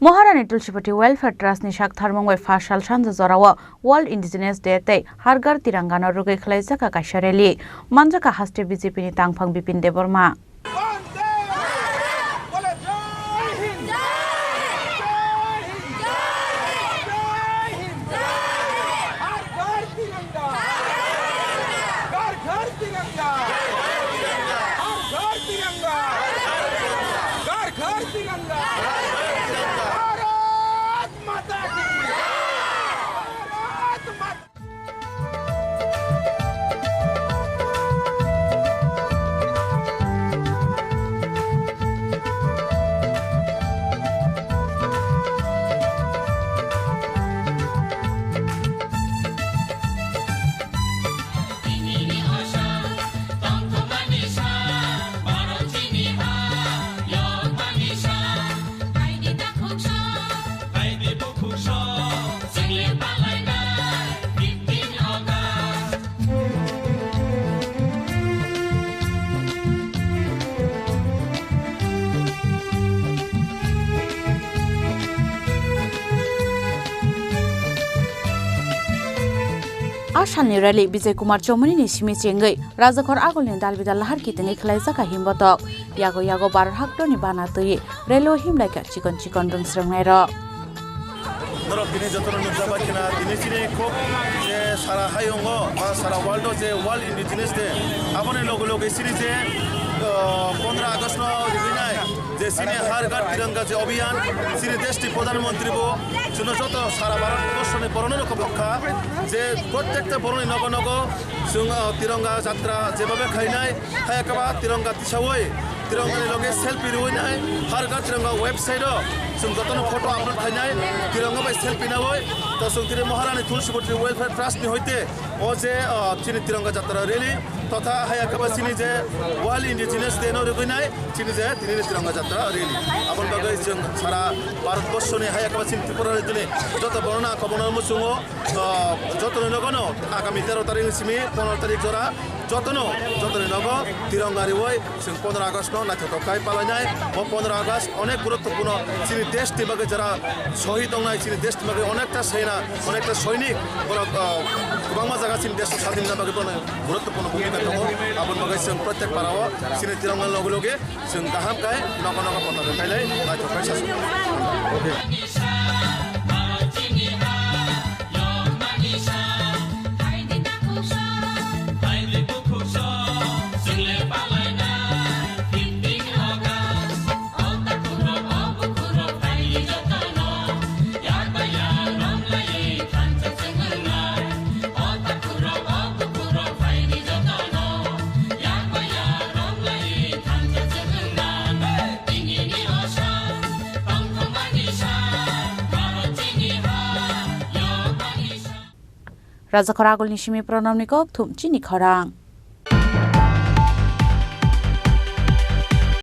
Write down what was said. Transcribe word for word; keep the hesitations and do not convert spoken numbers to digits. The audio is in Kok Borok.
Maharani Tulsipati Welfare Trust ni saktharmung bai pha sal sanja jorao World Indigenous Day tei Har Ghar Tiranga no rwgwi khwlaijak kaisa rally. Manjak kha haste B J P ni tangphang Bipin Debbarma. A salni rally Bijay Kumar Chowmani ni simi chengwi Rajakhor agulni dal bidal lahar kitingwi khwlaijak a himbotok. Yago yago Bharat haktorni bana twiwi rally o himlaikha chikon chikon rwngsrwngnairok. Norok tini jotono nukjakbai khna, tini chini khub je sara hayungo ba sara world o je World Indigenous Day, aboni loge loge chini je, uh, pondro August no rwinai je chini Har Ghar Tiranga je obhiyan, chini desh ni Pradhan Mantri bo chwngno joto sara Bharat borsho ni borok no khobok kha je prottekta borok ni nogo nogo chwng, uh, Tiranga Jatra jebhabe khainai, hai khe ba Tiranga tisawi, Tiranga ni loge selfie rwinai, Har Ghar Tiranga website o chwng jotono photo upload khainai, Tiranga bai selfie nawi, to chwng tini Maharani Tulsibati Welfare Trust ni hoite o je, o, chini Tiranga Jatra rally, totha hai khe ba chini je World Indigenous Day no rwinai, chini je tini ni Tiranga Jatra rally. Aboni bagwi chwng sara Bharat borsho ni hai khe ba chini Tripura ni tini joto borok no ang kobokno muchungo, o, joto ni nogo no agami tero tarik ni simi pondro tarik jora jotono, joto ni nogo Tiranga riwi chwng pondro August no naithotok khai palainai. O pondro August onek guruttopurno chini desh ni bagwi jara shohid wngnai, chini desh ni bagwi onekta sena, onekta soinik borok, ah, kwbangma jaga chini desh o sadin na bagwi bono guruttopurno bhumika tongo. Aboni bagwi chwng prottek para o chini Tiranga loge loge chwng kaham khai nogo nogo potaka khailai naithok khai sasuk. Rajakhor agulni simi Pranamni kok thum chini khorang.